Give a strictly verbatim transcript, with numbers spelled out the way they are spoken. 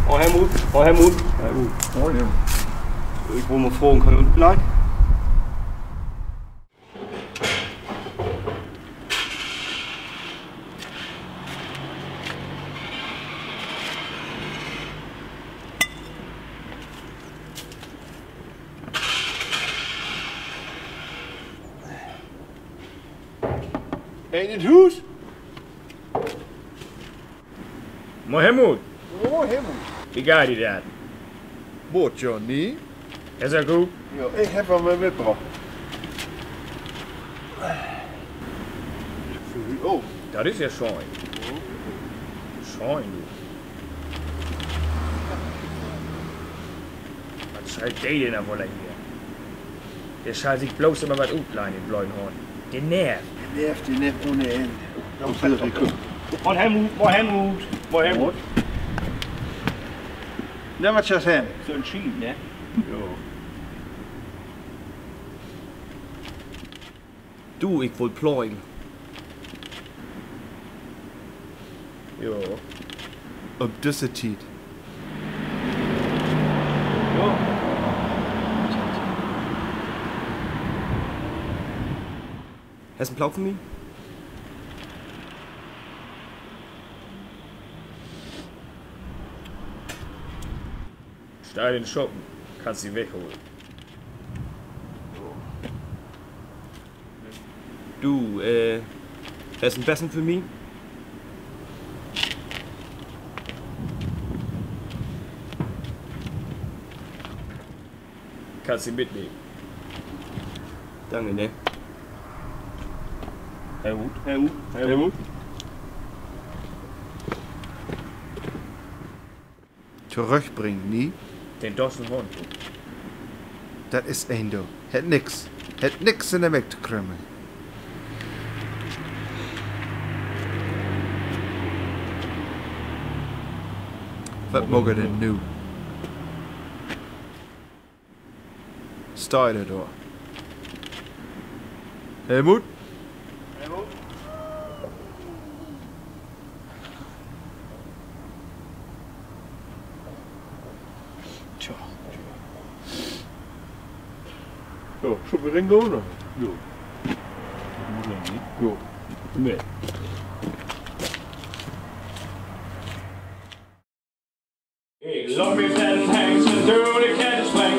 Oh, Helmut. Oh, Helmut. Moin. Ik wull mal fragen, kann ik gleich? Een in 't Huus? Moin, Helmut. Oh, Helmut. Wo geiht di dat? Goot, Johnny. Is dat goot? Ja, ik heff wat mitbrocht. Oh, dat is ja schöön. Schöön, du. Wat schall de denn woll hier? De schall sik bloots ümmer wat utlehnen, de blöden Hahn. De nervt. De nervt, de nervt ohne Enn. Moin, Helmut, moin, Helmut, moin, Helmut. Na, wat schall 't ween? So 'n Schiet, ne? Jo. Du, ik wull plöjen. Jo. Üm düsse Tiet. Jo. Hest en Ploog för mi? Steiht in Schuppen, kannst di wegholen. Du, äh, hest en Bessen för mi? Kannst di mitnehmen. Danke, ne? Helmut, Helmut, Helmut. Torüchbringen, ne? Den dossen Hund, du. Dat is een, du. Hett nix. Hett nix in de Meck to krümmen. Wat maakt he denn nu? Steiht he dor? Helmut? Tja. Jo, schullen wi denn gahn, oder? Jo. Mutt ja nich. Jo. Nee. Ik loop mit den Hengst to de Kettenspring.